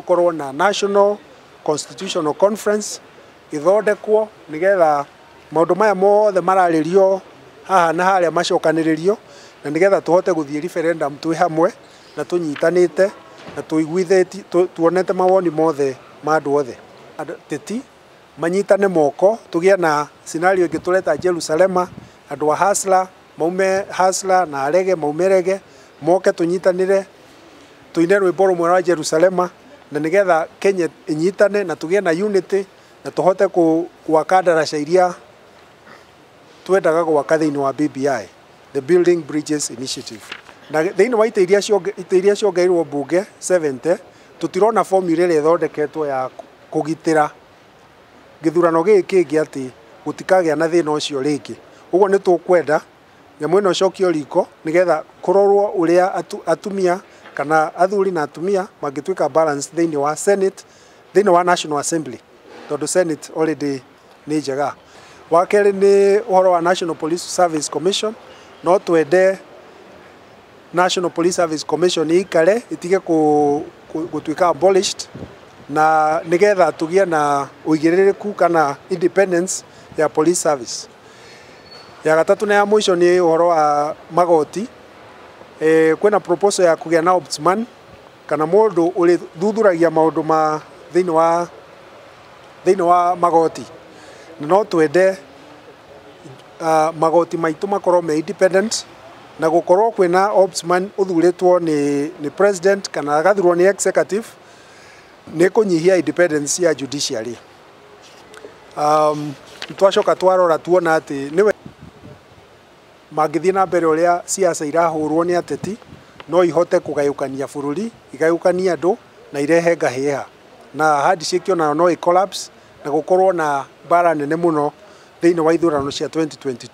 tũkorwo na National Constitutional Conference ithondekwo nigetha maũndũ maya mothe mararĩrio haha na harĩa macokanĩrĩrio, na nigetha tũhote gũthiĩ referendum twĩ hamwe na tũnyitanĩte na tũiguithĩtie, tuonete mawoni mothe ma andũ othe. Ateti manyitane moko, tũgĩe na scenario ĩngĩ tũreta Jerusalema, andũ a Hasla maume Hasla na arege maume rege, moke tũnyitanĩre tũine rwĩmbo rũmwe rwa Jerusalema, na nigetha Kenya ĩnyitane na tũgĩe na unity na tũhote gwaka ndaraca iria twendaga gwaka thĩinĩ wa BBI, the Building Bridges Initiative. Na thĩinĩ wa itĩ iria ciongereirwo mbunge 70, tũtirona formula ĩrĩa ĩthondeketwo ya kũgitĩra gĩthurano gĩkĩ kĩngĩ atĩ gũtikagĩa na thĩna ũcio rĩngĩ. Ũguo nĩ tũkwenda nyamũ ĩno ĩcokio riko nĩgetha kũrorwo ũrĩa atumia kana athuri na atumia mangĩtuĩka balance thĩinĩ wa Senate, thĩinĩ wa National Assembly, tondũ Senate already nĩ njega. Wa kerĩ nĩ ũhoro wa National Police Service Commission. No twende National Police Service Commission ĩikare ĩtige gũtuĩka abolished, na nĩgetha tũgĩe na ũigĩrĩrĩku kana independence ya police service. Ya gatatũ na ya mũico nĩ ũhoro wa magoti. Kwĩna proposal ya kũgĩa na ombudsman kana mũndũ ũrĩthuthuragia maũndũ ma thĩinĩ wa magoti. Na no twende magoti maitũ makorwo me independent, na gũkorwo kwĩna ombudsman ũthurĩtwo nĩ president kana agathurwo nĩ executive nĩ kũnyihia independence ya judiciary. Twacoka twarora tuona atĩ nĩwe mangĩthiĩ na mbere ũrĩa siasa irahũrwo nĩ ateti, no ihote kũgayũkania bũrũri, igayũkanie andũ na irehe ngahĩha, na handshake onayo no ĩ collapse na gũkorwo na mbara nene mũno thĩinĩ wa ithurano cia 2022.